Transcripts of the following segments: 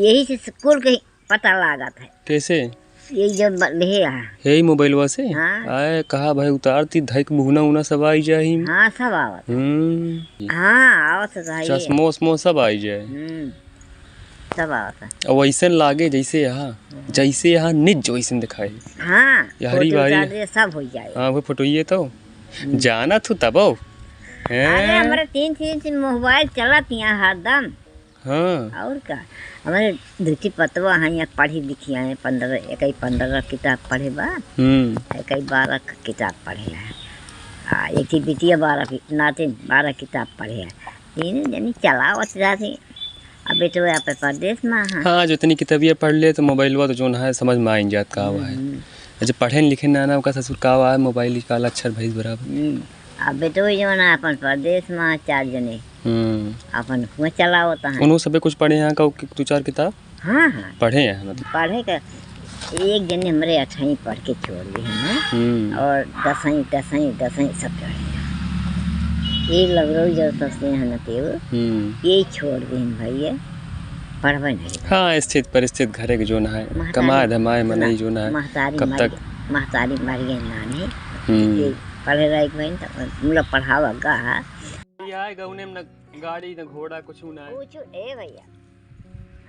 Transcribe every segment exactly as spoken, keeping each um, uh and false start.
यही से स्कूल के पता लागत है। कैसे? यही जो ब-, भेज रहा। यही मोबाइलवा से? हाँ। आए, कहा भाई, उतारती, धइक बुहना उहना सब आई जाही। हाँ, सब आवत। हम्म। हाँ, आवत तो है। चश्मो उश्मो सब आई जाए। हम्म, सब आवत है। और वैसन लागे जैसे यहाँ, हम्म। जैसे यहाँ निज वैसन दिखाई। हाँ, यहरी फोटो बारी। उतार दे, सब हो जाए। हाँ, वो फोटो ये तो। हम्म। जाना तू तबो। हैं? अरे, हमारे तीन, तीन, तीन मोबाइल चलत यहाँ हरदम। हाँ। और का? हमारे दुइ ठे पतवा हैं, यहाँ पढ़ी लिखी हैं, पन्द्रह, एक ही पन्द्रह किताब पढ़े बा, हम्म। एक ही बारह क-, किताब पढ़े हैं। आ, एक ही बिटिया बारह की, नातिन बारह किताब पढ़े हैं। तीनों जनी चलावत जाती। अब बेटवा यहाँ पे परदेस में है। हाँ, जो इतनी किताबिया पढ़ ले तो मोबाइलवा तो जोन है, समझ में आइन जात का है। हम्म। अच्छा, पढ़े लिखे ना, ना, ओका ससुर का है, मोबाइल निकाल, अक्षर भैंस बराबर। हम्म। अब बेटवा जोन है, अपन परदेस में चार जने। हम्म। अपन हुआ चलावत हैं। उन्हों सबे कुछ पढ़े हैं का, दो चार किताब? हाँ, हाँ। पढ़े हैं, मतलब। पढ़े का, एक जने हमरे अठवीं पढ़ के छोड़ दी है ना। हम्म। और दसवीं, दसवीं, दसवीं सब पढ़े हैं। ये लवरऊ जो सबसे है ना तेऊ, हम्म। ये छोड़ दी है भाई, ये पढ़बे नहीं। हाँ, स्थित परिस्थित घरे के जोन है, महतारी, कमाए धमाए मनई जोन है, महतारी कब मर तक? गई, महतारी मर गई नानी। हम्म। ये पढ़े रह गई तो हम लोग पढ़ावा गा। ये आए गौने में न गाड़ी, न घोड़ा, कुछ ना है। कुछ, ए भैया,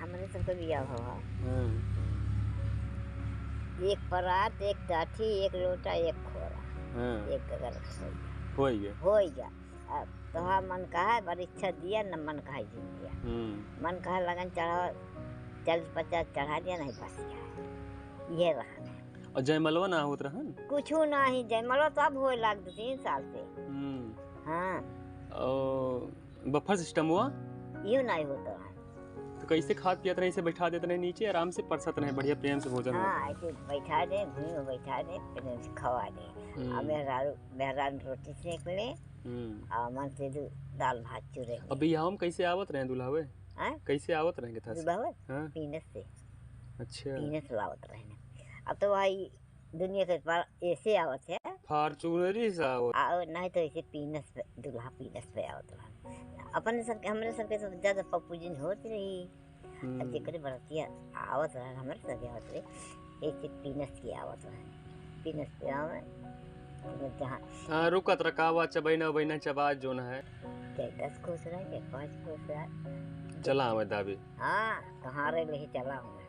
हमरे सबके बियाह हुआ। हाँ। एक परात, एक टाठी, एक लोटा, एक खोरा, हाँ। एक गगल। होइ गया। होइ गया। अब तोहार मन कहा है, बड़ी इच्छा दिया, न मन कहा है, जिन दिया। हम्म। मन कहा लगन चढ़ावा, चालीस पचास चढ़ा दिया, नहीं बस गया। ये रहा। और जयमलवा ना होत रहन? कुछू नाही, जयमलवा तो अब होए लाग दो तीन साल से। हम्म। हाँ। और बफर सिस्टम हुआ? इहो नाही होत रहन। तो कैसे खात पियत रहे, ऐसे बैठा देत रहे नीचे, आराम से परसत रहे, बढ़िया प्रेम से भोजन होत हाँ, रहे। ऐसे बैठा दे, भुइँ में बैठा दे, प्रेम से खवा दे। हम्म। अब मेहरारू, मेहरारू रोटी सेंक ले, हम्म। आ मन से दू दाल भात चूरे ले। अब बियाह में कैसे आवत रहे दुल्हावे? हैं? कैसे आवत रहे के था से? दुल्हावे? हाँ। पीनस से। अच्छा। पीनस लावत रहे। अब तो भाई दुनिया के पार ऐसे आवत है। फॉर्च्यूनरी से आवत। आ, नहीं तो ऐसे पीनस पे, दुल्हा पीनस पे आवत रहा। अपने सबके, हमरे सबके सब ज्यादा पप्पू जी होत रही। हम्म। आ जेकरे बरतिया आवत रहा, हमरे सबके आवत रहे, ऐसे पीनस के आवत रहा। पीनस पे आवे, पीनस जहाँ हाँ, रुकत रहा, का बा, चबैना उबैना चबा जोन है। चाहे दस कोस रहे, चाहे पाँच कोस रहे। चला आवे दाबी। हाँ, कहाँ रहे ले चला आवे।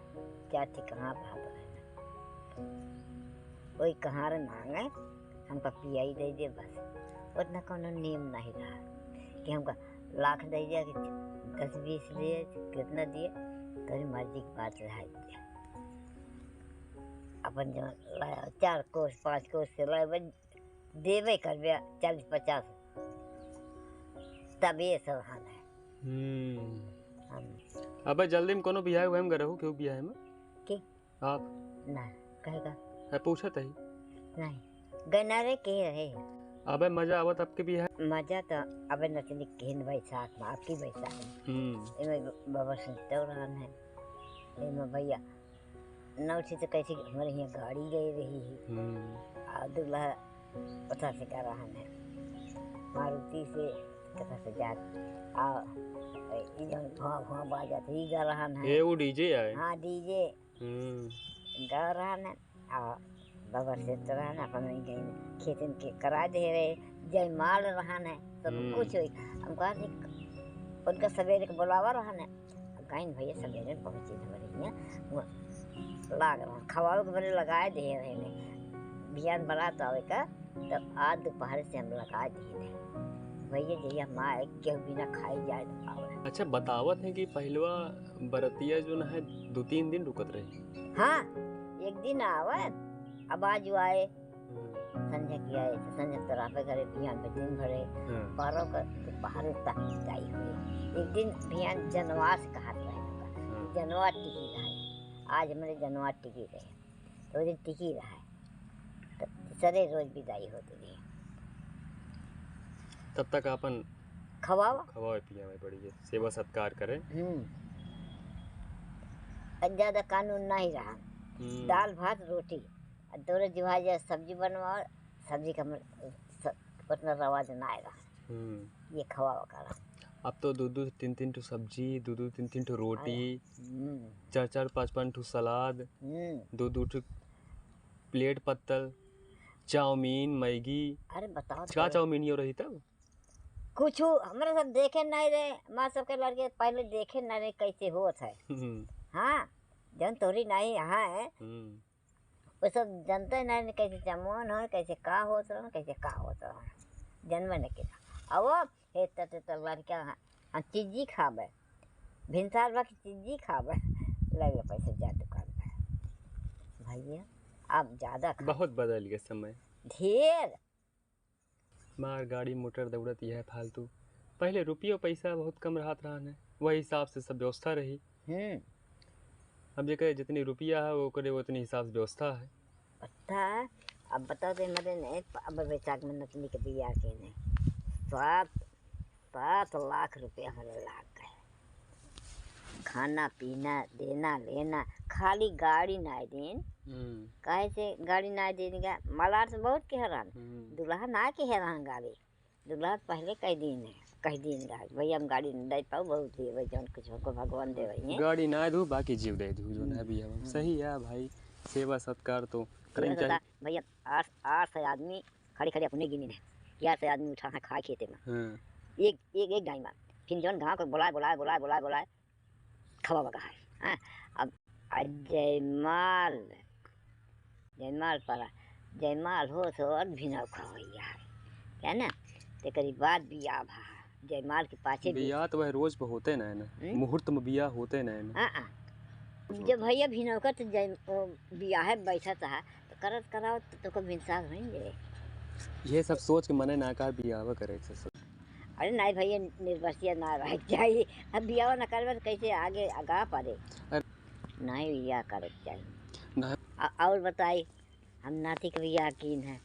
क्या ठीक कहाँ भाग रहे। कोई कहाँ रे मांगे, हमका पियाई दे दे बस। उतना कौनो नियम नहीं रहा कि हमका लाख दे दिया कि दस बीस दिए, कितना दिए, तोरी मर्जी की बात रहा दिया। अपन जो लाया, चार कोस, पाँच कोस से लाए, बस देवे करबे चालीस पचास, तब ये सब हाल है। हम्म। हम अबे जल्दी में कोनो बियाह हुए में गए रहू, केहू बियाह में? के? आप? ना, कहे का? है पूछत ही। नहीं, गए ना रे, के रहे? अबे मजा आवत आपके बियाह? मजा तो अबे नचनी केहन बैसाख में, आपकी बैसाख में। हम्म। एमे ब-, बाबा सुनते रहन है, एमे भैया नौ से तो कैसे हमारे यहाँ गाड़ी गई रही है। हम्म। आ दूल्हा पता से का रहन है, मारुति से कथा से जात, आ ई जौन भुआ भुआ बाजत, ई गा रहन है। ए, वो डीजे आए। हाँ, डीजे। हम्म। गा रहन है, आ बबर से तो रहन, अपन खेतन के करा दे रहे, जयमाल रहन है, सब हम्म। कुछ होई। हम कहा कि उनका सवेरे के बुलावा रहन है, अब गाइन भैया सवेरे पहुँचे थे बड़े हियाँ, वो लाग रहा, खवावे के बड़े लगाए दे रहे ने। बिहान बारात आवे का, तब आज दोपहर से हम लगाए दे रहे। भैया जइया माँ एक केहू बिना खाई जाए तो पावे। अच्छा, बतावत है कि पहिलवा बरतिया जो न है, दो तीन दिन रुकत रही। हाँ, एक दिन आवे, अब आज आए, हम्म। संझा किया है, तो संझा तो रापे घरे, बिहान पे दिन भरे, हाँ। बारह का तो बाहर तक जाई हुई। एक दिन बिहान जनवास कहा रहे होगा, हाँ। जनवास टिकी रहा है। आज हमारे जनवास टिकी रहे, तो वो दिन टिकी रहा है, तो तीसरे रोज विदाई होती रही। तब तक अपन खवावा। खवावे पियावे पड़ी है, सेवा सत्कार करे। हम्म। अब ज्यादा कानून नहीं रहा। हम्म। दाल भात रोटी, आ तोरे जुहा जा सब्जी बनवा, सब्जी का मर-, स-, उतना रवाज ना आएगा। हम्म। ये खवावा का रहा। अब तो दू दू तीन तीन ठो सब्जी, दू दू तीन तीन ठो रोटी, हम्म। चार चार पाँच पाँच ठो सलाद, हम्म। दू दू ठो प्लेट पत्तल, चाउमीन, मैगी। अरे बताओ का तो। चाउमीन यो रही तब? कुछ हमरा सब देखे नहीं रहे, माँ सबके लड़के पहले देखे नहीं रहे कैसे होत है। हम्म। हाँ, जन तोरी नहीं यहाँ है। हम्म। वो सब जनते नहीं न कैसे जमवन हो, कैसे का होत रहो, कैसे का होत रहो। जनबे न किया। अब वो हे त, त, त लड़का ह-, हम चिज्जी खाबे। भिनसार भा के चिज्जी खाबे। ले ले पैसे जा दुकान पे। भैया, अब ज्यादा खा। बहुत बदल गया समय। ढेर। मार गाड़ी मोटर दौड़त यह फालतू। पहले रुपयो पैसा बहुत कम रहत रहन है, वही हिसाब से सब व्यवस्था रही। हम्म। अब जेकरे जितनी रुपया है, ओकरे उतनी हिसाब से व्यवस्था है। अच्छा, अब बता दे मरे नहीं, अब बैसाख में नतनी के बियाह के नहीं। सात, सात लाख रुपया हमरे लाग गए। खाना पीना, देना लेना, खाली गाड़ी नाय देन। हम्म। काहे से गाड़ी नाय देन का? मलार से बहुत कह रहन। हम्म। दुल्हा ना कह रहन गाड़ी। दुल्हा पहले कह दीन है, कह दीन रहा, "भैया हम गाड़ी नहीं दे पाऊ, बहुत देवे, जौन कुछ हमको भगवान देवे हैं।" गाड़ी ना दू, बाकी जीव दे दू, जौन है हम्म। भैया। हम्म। सही है भाई, सेवा सत्कार तो करें ये चाहिए। बता, भैया, आठ, आठ सौ आदमी खड़े खड़े अपने गिने हैं, चार सौ आदमी उठा है खाए खेते में। हाँ। एक, एक, एक गाय में। फिर जौन गाँव को बुलाए, बुलाए, बुलाए, बुलाए, बुलाए, खवा बगा है। हाँ, अब, आ जयमाल, जयमाल पड़ा, जयमाल हो सो और भिनौखा हो यार, है ना? तेकरी बाद बियाह भा, जयमाल के पाछे भी बियाह तो वह रोज पे होते ना है ना, हम्म? मुहूर्त में बियाह होते ना है ना। हाँ, हाँ। जब भैया भिनौखा तो जय-, ओ, बियाह है बैठा था, तो करत कराओ तो, तो को भिनसार होइए। ये सब सोच के मने ना का बियाह करे से सोच। अरे नहीं भैया, निर्बसिया ना रहे के चाहिए। अब बियाह ना करबे तो कैसे आगे आगा पड़े? अरे। नहीं बियाह करे के चाहिए। नहीं। आ, और बताई, हम नाती के बियाह कीन है,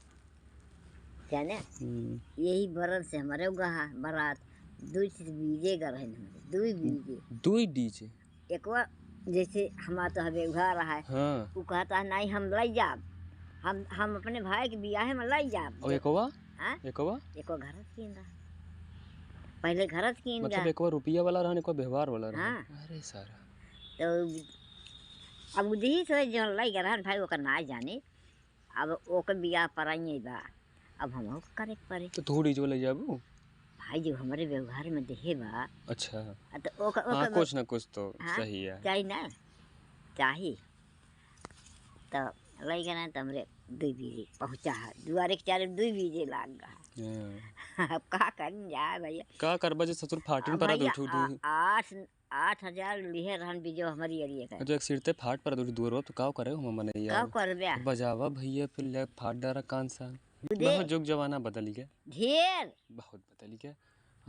जाने? हम्म। यही बरन से हमारे गहा बारात, दुई चीज बीजे गा रहे हमारे, दुई बीजे। दुई डीजे? एकवा जैसे हमार तो हवे उघार रहा है। हाँ। उ कहता है, "नहीं, हम लई जाब, हम, हम अपने भाई के बियाहे में लई जाब।" और एकवा? हाँ? एकवा? एकवा घर से कीन रहा। पहले घर से कीन मतलब रहा। एकवा रुपया वाला रहन, एकवा व्यवहार वाला रहन। हाँ। अरे सारा। तो अब उदही से जो लई गए रहन भाई, ओकर ना जाने। अब ओकर बियाह पराइए बा, अब हमहू के करे के पड़ी। तो तू डीजे लई जाबू? भाई, जब हमरे व्यवहार में देहे बा। अच्छा। आ, तो ओकर, हाँ, ओकर कुछ ना कुछ तो हाँ, सही है। चाही ना, चाही। तो लई गए ना, तो हमरे दुई बीजे पहुँचा है, दुआरे के चारे दुई बीजे लाग गा। हाँ। अब का करन जाए भैया? का करबा जे ससुर फाटिन अब पर भैया, उठू आ-, दू। आठ आठ हजार लिहे रहन बीजो हमरी अरिये का। जो एक सिरते फाट पर दूर दूर हो, तो काव करे हो मने यार? काव करबे? बजावा भैया, फिर ले फाट डारा कान सा। दे। बहुत जुग जमाना बदल गया। ढेर। बहुत बदल गया।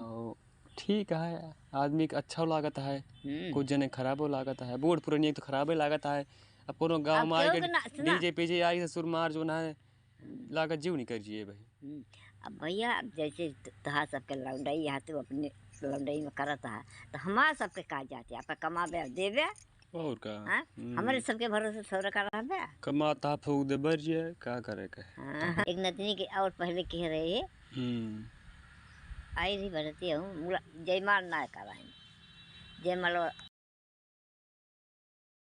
और ठीक है, आदमी के अच्छा लागत है, हम्म। कुछ जने खराबो लागत है, बूढ़ पुरानिया तो खराबे लागत है। अब कोनो गाँव अब में केहू आके के ना, सुना। डीजे पीजे आई, ससुर मार जो ना है, लागत जीव निकल जिए भाई। हम्म, अब भैया, अब जैसे त-, तोहार सबके लौंडई है, तू अपने लौंडई में करत है, तो हमार सबके का जाते? आप कमाबे और देबे? और का? हाँ? हम्म। हमरे सबके भरोसे थोड़ा का रहबे? कमाता फूक दे बर जिए, का करे के? हाँ, एक नतनी के और पहले कह रहे हैं, हम्म। आई रही बरती हूँ, मुला-, जयमाल ना कराई, जयमाल